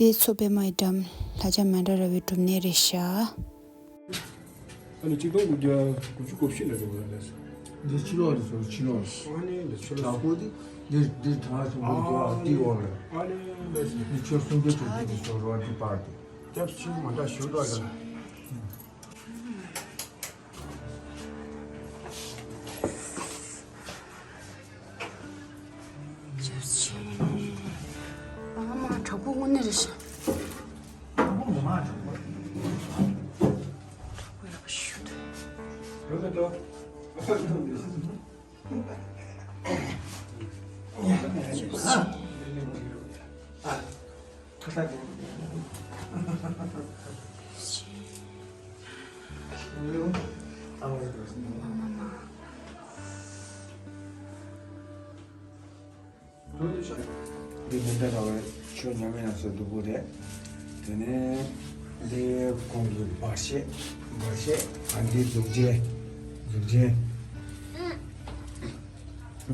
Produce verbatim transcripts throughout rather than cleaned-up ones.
འདི་མཚོ་པདྨའི་འགྲམ་ལྷ་ལྕམ་མན་དཱ་ར་བའི་སྒྲུབ་གནས་རེད་ཤག་ཨ་ནི་གཅིག་སྟོང་དགུ་བརྒྱ་དགུ་བཅུ་གོ་བཞི་ལ་འགྲོ་དགོས་རེད། འདི་ཕྱི་ལོགས་རེད་ཟེར། ཕྱི་ལོགས། ཨ་ནི་འདི་ཕྱི་ལོགས། དྲག་པོ་འདི་འདི་འདི་དྲག་སོང་གི་འདུག་ཨ། འདི་འོག་རེད། ཨ་ནི་འདི་ཕྱི་སུམ་བརྒྱ་དྲུག་ཅུ་གི་ཟོར་བ་འདི་པར་འདི། སྐྱབས་ཆེན་མ་འདྲ་ཞུ་རོགས་ཡ། ཨ་མ་དྲག་པོ་དངོས་གནས་རེད་ཤག་དྲག་པོ་མ་དྲག་པོ། དྲག་པོ་ཡག་པོ་ཞུ་འདུག་འདི་མན་དཱ་ར་བའི་ཆོས་མཉམ་མེད་ཡང་སྲོལ་སྡུག་པོ་རེད། དེ་ནས་འདི་གོང་གི་བར་ཆད། བར་ཆད། ཨ་འདི་གཟུགས་ཅན། གཟུགས་ཅན།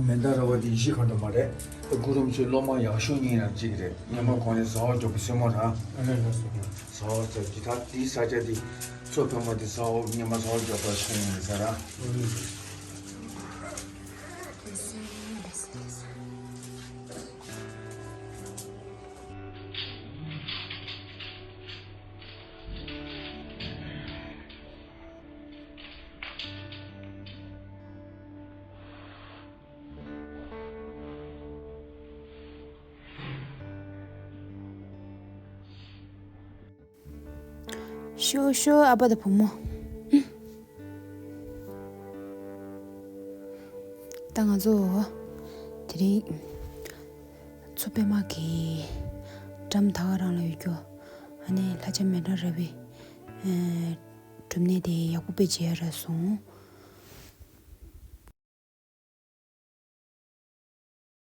མན་དཱ་ར་བ་འདི་ཡེ་ཤེས་མཁའ་འགྲོ་མ་རེད། གུ་རུ་རིན་པོ་ཆེའི་སློབ་མ་ཡག་ཤོས་གཉིས་ནང་གཅིག་རེད། སྔོན་མ་གོང་ནས་ཟ་འོག་རྒྱག་པའི་སྲས་མོ་རང་། ཨ་ནི་ལགས་སོ། ཟ་འོག་ཟ་རྒྱུ་ད་འདིའི་ས་ཆ་འདི་མཚོ་པདྨ་འདི་ཟ་འོག་སྔོན་མ་ཟ་འོག་རྒྱག་པ་ཤོང་ཡིན་ས་ར། ཨ་ནི། ཤོ་ཤོ་ཨ་ཕ་དང་བུ་མོ། ད་ང་ཚོ་དེ་རིང་མཚོ་པདྨ་གི་འགྲམ་ད་ག་རང་ལ་ཡོད་རྒྱུ། ཨ་ནི་ལྷ་ལྕམ་མན་དཱ་ར་བའི་ཨ་སྒྲུབ་གནས་དེ་ཡག་པོ་དཔེ་མཇལ་རག་སོང་།